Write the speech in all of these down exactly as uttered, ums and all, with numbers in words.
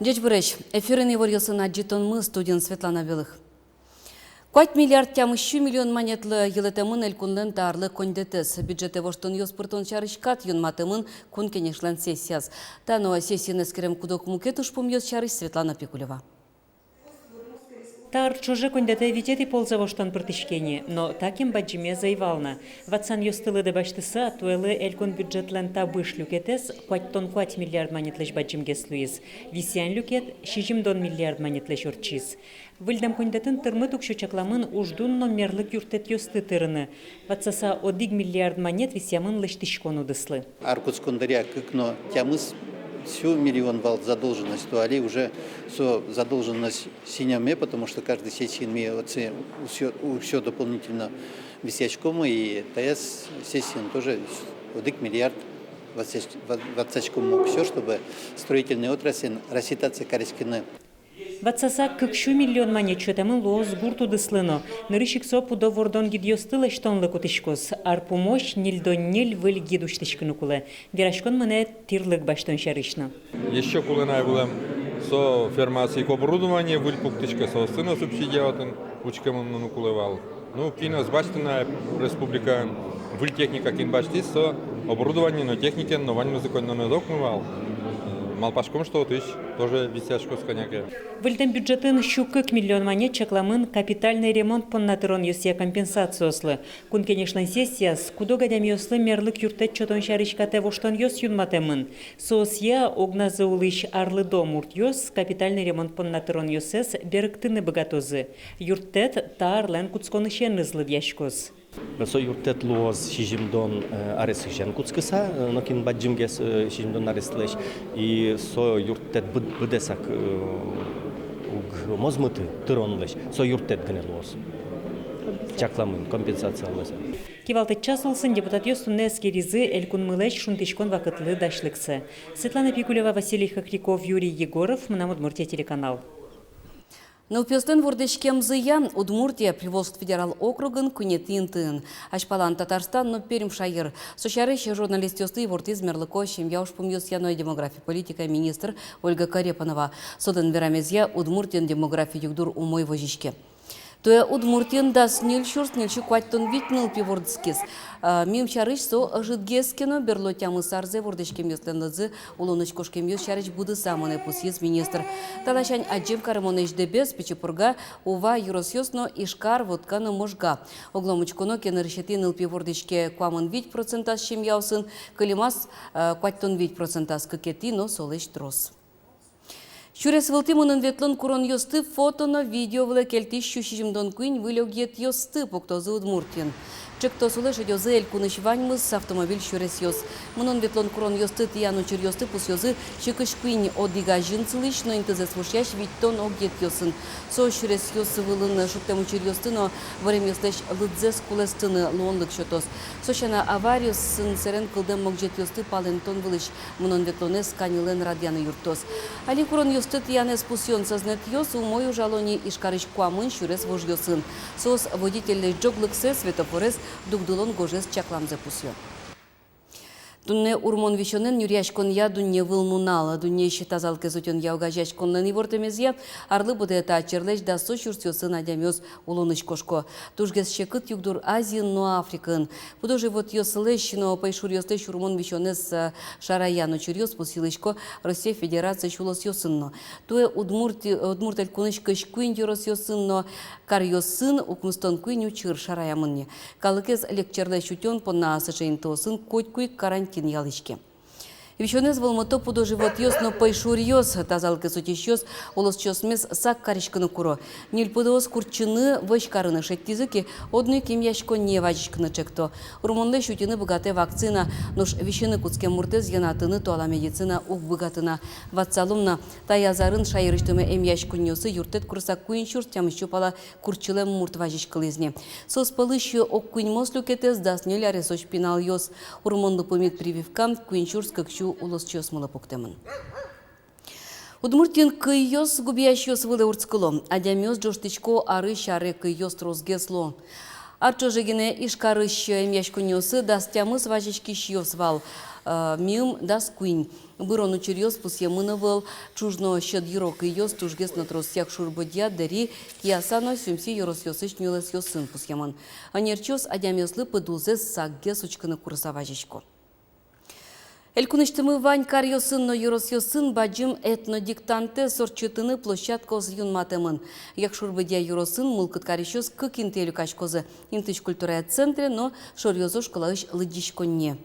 Ӟечбуресь! Эфирын иворъёсын адӟытонмы, студиын Светлана Белых. Куать миллиард тямыссю миллион манетлы йылэтэмын элькунлэн та арлы коньдэтэз. Бюджетэ воштонъёс пыртон сярысь кат юнматэмын Кун Кенешлэн сессияз. Та но сессиын эскерем куд-ог мукет ужпумъёс сярысь Светлана Пикулева. Та ар ӵоже коньдэтэ витетӥ ползэ воштон пыртӥське ни, но та кем бадӟымез ӧй вал на. Ватсанъёсты лыдэ басьтыса, туэлы элькун бюджетлэн табыш люкетэз куатьтон куать миллиард манетлэсь бадӟымгес луиз, висъян люкет сизьымдон миллиард манетлэсь ортчиз. Выльдэм коньдэтын тырмыт уксё чакламын уждун но мерлык юрттэтъёсты тырыны. Ватсаса одӥг миллиард манет висъямын лэсьтӥськон удыслы. Ар кутскон дыръя кык но тямыссю миллион вал задолженность, то али уже со задолженность синэме, потому что каждый сессиын ми отчы усё, усё дополнительно висъяськомы, и таяз сессиын тоже одӥг миллиард ватсась-, ва-, ватсаськомы уксё, чтобы строительной отрасльын рассчитаться кариськыны. Ватсаса кыксю миллион манет сётэмын луоз гурт удыслы но. Нырысь ик со пудо вордон гидъёсты лэсьтонлы кутӥськоз. Ар пумозь ньыльдон ньыль выль гид усьтӥськыны кулэ. Вераськон мынэ тӥрлык басьтон сярысь но. Ещё кулэ на ай вылэм, со фермаосы ик оборудование выль пуктӥське, соосты но субсидия отын учкемын но кулэ вал. Ну, кин ӧз басьты на республикаын, выль техника кин басьтӥз, со оборудование но, техникен но ваньмызлы коньдонэз огмы вал. Малпаськом, что отысь тоже висъяськоз кӧня ке. Выльдэм бюджетын сю кык миллион манет чакламын капитальный ремонт понна тыронъёсъя компенсациослы. Кун Кенешлэн сессияз куд-ог адямиослы мерлык юрттэт сётон сярысь катэ воштонъёс юнматэмын. Соосъя огназы улӥсь арлыдо муртъёс капитальный ремонт понна тыронъёссэс берыктыны быгатозы. Юрттэт та арлэн кутсконысеныз лыдъяськоз. Со юрттэт луоз сизьымдон, э, аресысен кутскыса, э, нокин бадӟымгес, э, сизьымдон аресэз. И со юрттэт быд-, быдэсак, э, уг мозмыты тыронлэсь, со юрттэт гинэ луоз. Чакламын компенсация луоз. Кивалтэт час улсын депутатъёс туннэ эскеризы элькунмылэсь шунтӥськон вакытлы дасьлыксэ. Светлана Пикулева, Василий Хохряков, Юрий Егоров, «Мынам Удмуртие» телеканал. Нылпиослэн вордӥськемзыя Удмуртия Приволжск федерал округын куинетӥ интыын. Азьпалан Татарстан но Пермь шаер. Со сярысь журналистъёслы ивортӥз мерлыко семья ужпумъёсъя но демографи политикая министр Ольга Корепанова. Солэн верамезъя, Удмуртиын демографи югдур умой возиське. Туэ Удмуртиын дас ньыль сюрс ньыльсю куатьтон вить нылпи вордскиз. А, мим сярысь, со ӧжытгес ке но, берло тямыс арзэ вордӥськемъёслэн лыдзы улонысь кошкемъёс сярысь будыса мынэ, пусйиз министр. Та ласянь адӟем каремонэсь Дэбес, Пичи Пурга, Ува ёросъёс но Ижкар, Вотка но Можга. Оглом учконо ке, нырысетӥ нылпи вордӥське куамын вить процентаз семьяосын, кылемаз, э, куатьтон вить процентаз, кыкетӥ но солэсь трос. Сюрес вылтӥ мынын-ветлон куронъёсты фото но видео вылэ кельтӥсь сю сизьымдон куинь выль огъетъёсты пуктозы Удмуртиын. Ӵекто сылэ шедёзы элькунысь ваньмыз автомобиль сюресъёс. Мынон-ветлон куронъёсты тӥян учыръёсты пусъёзы сю кызь куинь одӥг азьын сылӥсь но интызэс вошъясь витьтон огъетъёсын. Со сюресъёс вылын шудтэм учыръёсты но вӧремъёслэсь лыдзэс кулэстыны луонлык сётоз. Со сяна, авариосын сэрен кылдэм могӟетъёсты палэнтон вылысь мынон-ветлонэз каньылэн радъяны юрттоз. Али куронъёсты тӥянэз пусъён сӧзнэтъёс умой ужало ни Ижкарысь куамын сюрес вожъёсын. Соос водительлэсь ӝоглыксэ, светофорез дугдылон гожез чакламзэ пусъё. Туннэ урмон висёнэн нюръяськонъя дунневыл нунал. Дуннеысь тазалыкез утёнъя огазеяськонлэн ивортэмезъя, арлы быдэ та черлэсь дасо сюрсъёсын адямиос улонысь кошко. Тужгес секыт югдур Азиын но Африкаын. Пудо-животъёслэсь но пӧйшуръёслэсь урмон висёнэз, э, шараян учыръёс пусйылӥсько Россия Федерациысь улосъёсын но. Туэ Удмурти-, Удмурт Элькунысь кызь куинь ёросъёсын но каръёсын укмыстон куинь учыр шараямын ни. Калыкез лек черлэсь утён понна сыӵе интыосын котьку ик карантин ялӥське. Висёнэз вӧлмыто пудо-животъёс но пӧйшуръёс. Тазалыкез утисьёс улосчиосмес сак кариськыны куро. Ньыль пудоос куртчыны, вӧсь карыны шедьтӥзы ке, одно ик эмъяськонние вазиськыны ӵекто. Урмонлэсь утьыны быгатэ вакцина, нош висьыны кутскем муртэз йӧнатыны туала медицина уг быгаты на. Ватсалом на, таяз арын шаерысьтымы эмъяськонниосы юрттэт курыса куинь сюрс тямыссю пала куртчылэм мурт вазиськылӥз ни. Соос пӧлысь ог куиньмос люкетэз дас ньыль аресозь пиналъёс. Урмонлы пумит прививка куинь сюрс кыксю улосчиосмылы пуктэмын. Удмуртиын кыйёс губиясьёс вылэ урдскыло. Адямиос ӝожтӥсько, арысь аре кыйёс тросгес луо. Ар ӵоже гинэ Ижкарысь эмъяськонниосы дас тямыс вазиськисьёс вал, э, миым дас куинь. Бырон учыръёс пусъемын ӧвӧл, ӵуж но сьӧд йырокыйёс тужгес но трос Якшур-Бӧдья, Дэри, Кияса но Сюмси ёросъёсысь нюлэсъёсын пусъемын. Ӧнерчиос адямиослы пыдулзэс сакгес учкыны курыса вазисько. Элькунысьтымы вань каръёсын но ёросъёсын бадӟым этнодиктантэз ортчытыны площадкаос юнматэмын. Якшур-Бӧдья ёросын мылкыд карисьёс кык интые люкаськозы: интыысь культурая центре но Шоръёзо школаысь лыдӟиськонние.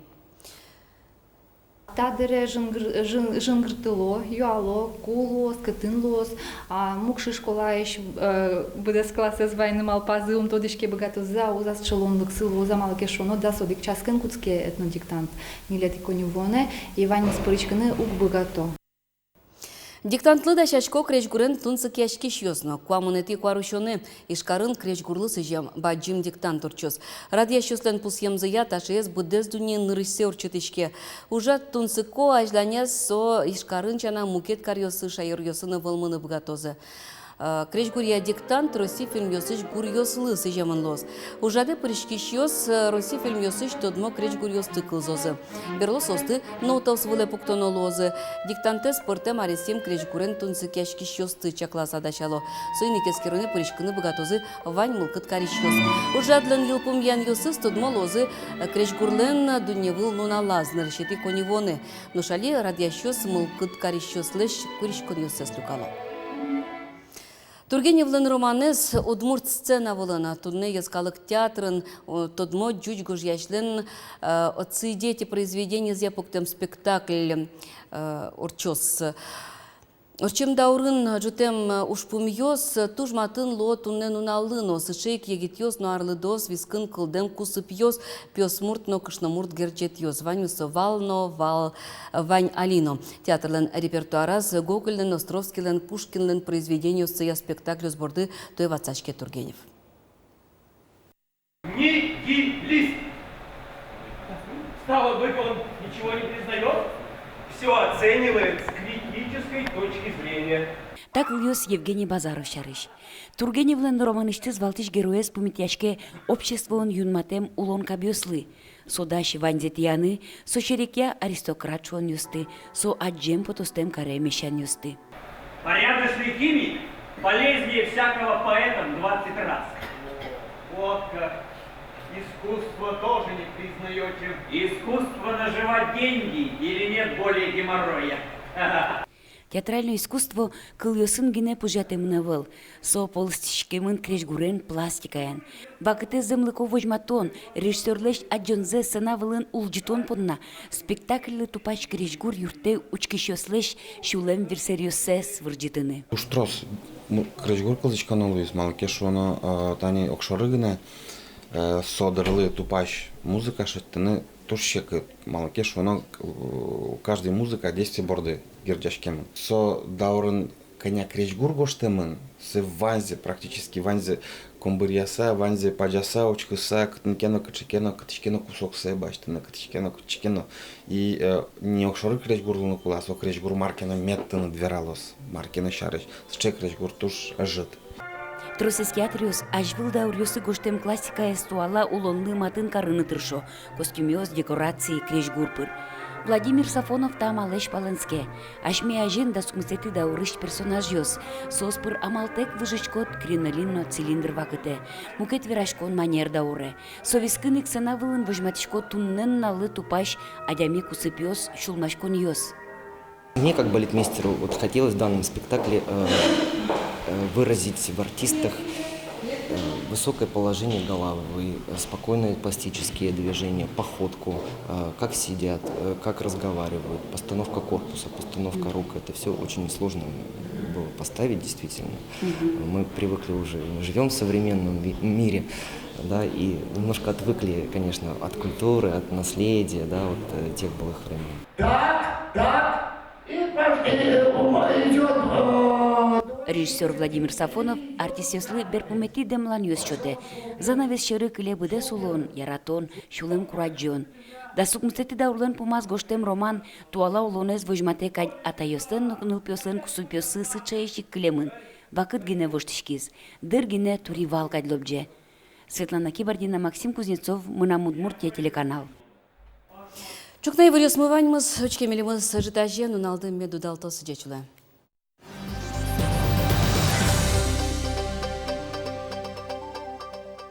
Та дыре жингыр-, жин-, жингыртыло, юало, ку луоз, кытын луоз. А Мукшы школаысь, э, быдэс классэз вайыны малпазы, ум тодӥське, быгатозы-а, уз-а сыӵе луонлыксы, луоз-а, малы ке шуоно, дас одӥг часкын кутске этнодиктант, ньылетӥ коньывуонэ, и ваньмыз пыриськыны уг быгато. Диктантлы дасясько крезьгурен тунсыкъяськисьёс но. Куамынэтӥ куарусёнэ Ижкарын крезьгурлы сӥзем бадӟым диктант ортчоз. Радъясьёслэн пусъемзыя, таӵеез быдэс дуннеын нырысьсэ ортчытӥське. Ужрад тунсыко, азьланяз со Ижкарын сяна мукет каръёсы, шаеръёсы но вӧлмыны быгатозы. Э, крезьгуръя диктант Россиысь фильмъёсысь гуръёслы сӥземын луоз. Ужрадэ пыриськисьёс, э, Россиысь фильмъёсысь тодмо крезьгуръёсты кылзозы. Берло соосты нотаос вылэ пуктоно луозы. Диктантэз пӧртэм аресъем крезьгурен тунсыкъяськисьёсты чакласа дасяло. Соин ик эскеронэ пыриськыны быгатозы вань мылкыд карисьёс. Ужрадлэн йылпумъянъёсыз тодмо луозы, э, крезьгурлэн дунневыл нуналаз, нырысетӥ коньывуонэ. Нош али радъясьёс мылкыд карисьёслэсь куриськонъёссэс люкало. Тургеневлэн романэз удмурт сцена вылын. Туннэ йӧскалык театрын, о, тодмо ӟуч гожъясьлэн, э, «Отцы и дети» произведениезъя пуктэм спектакль, э, ортчоз. Ортчем даурын ӝутэм ужпумъёс туж матын луо туннэ нуналлы но. Сыӵе ик егитъёс но арлыдоос, вискын кылдэм кусыпъёс, пиосмурт но кышномурт герӟетъёс. Ваньмыз со вал но вал, вань али но. Театрлэн репертуараз Гогольлэн, Островскийлэн, Пушкинлэн произведениоссыя спектакльёс борды туэ ватсаське Тургенев. Нигилист. Стало быть, он ничего не признаёт? Всё оценивает с критической точки зрения. Та кылъёс Евгений Базаров сярысь. Тургеневлэн романысьтыз валтӥсь героез пумитъяське обществоын юнматэм улон кабъёслы. Со дась ваньзэ тӥяны, со серекъя аристократ шуонъёсты, со адӟем потостэм каре мещанъёсты. Порядочный химик полезнее всякого поэта в двадцать раз. Вот как. Искусство тоже не признаёте. Искусство наживать деньги или нет более геморроя? Театральное искусство кылъёсын гинэ пыжъятэмын ӧвӧл, со полыстӥськемын крезьгурен, пластикаен. Вакытэз зэмлыко возьматон, режиссёрлэсь адӟонзэ сцена вылын улӟытон понна спектакльлы тупась крезьгур юрттэ учкисьёслэсь сюлэм вирсэръёссэс вырӟытыны. Туж трос, ну, крезьгур кылзӥськоно луиз, малы ке шуоно, э, тани огшоры гинэ, э, со дырлы тупась музыка шедьтыны туж секыт, малы ке шуоно, э, каждый музыка действие борды герӟаськемын. Со даурын кӧня крезьгур гожтэмын, сое ваньзэ, практически ваньзэ комбыръяса, ваньзэ пазяса, учкыса, кытын ке но, кыӵе ке но, кытысь ке но кусоксэ басьтыны, кытысь ке но, кытысь ке но. И, э, не огшоры крезьгур луыны кулэ, а со крезьгур мар ке но мед тыныд вералоз, мар ке но сярысь. Сыӵе крезьгур туж ӧжыт. Тросэз театръёс азьвыл дауръёсы гожтэм классикаез туала улонлы матын карыны тыршо: костюмъёс, декораци, крезьгур пыр. Владимир Сафонов та амалэсь палэнске. Асьме азьын дас укмысэтӥ даурысь персонажъёс. Соос пыр амалтэк выжиськод кринолин но цилиндр вакытэ. Мукет вераськон манер даурэ. Со вискын ик сцена вылын возьматӥсько туннэ нуналлы тупась адями кусыпъёс, сюлмаськонъёс. Мне, как балетмейстеру, вот хотелось в данном спектакле, э, э, выразить в артистах, э, высокое положение головы, э, спокойные пластические движения, походку, э, как сидят, э, как разговаривают, постановка корпуса, постановка рук. Это всё очень сложно было поставить, действительно. Мгм. Мы привыкли уже, мы живём в современном ви-, мире, да, и немножко отвыкли, конечно, от культуры, от наследия, да, вот, э, тех былых времён. Так, так, и пошли, идёт, э, Режиссёр Владимир Сафонов артистъёслы берпуметӥ дэмланъёс сётэ. Занавес сьӧры кыле быдэс улон, яратон, сюлэм курадӟон. Дас укмысэтӥ даурлэн пумаз гожтэм роман туала улонэз возьматэ кадь, атайёслэн но нылпиослэн кусыпъёссы сыӵеесь ик кылемын. Вакыт гинэ воштӥськиз, дыр гинэ тури вал кадь лобӟе. Светлана Кибардина, Максим Кузнецов, «Мынам Удмуртие» телеканал. Ӵукна иворъёсмы ваньмыз. Учке милемыз ӝытазе, нуналды мед удалтоз. Ӟеч улэ.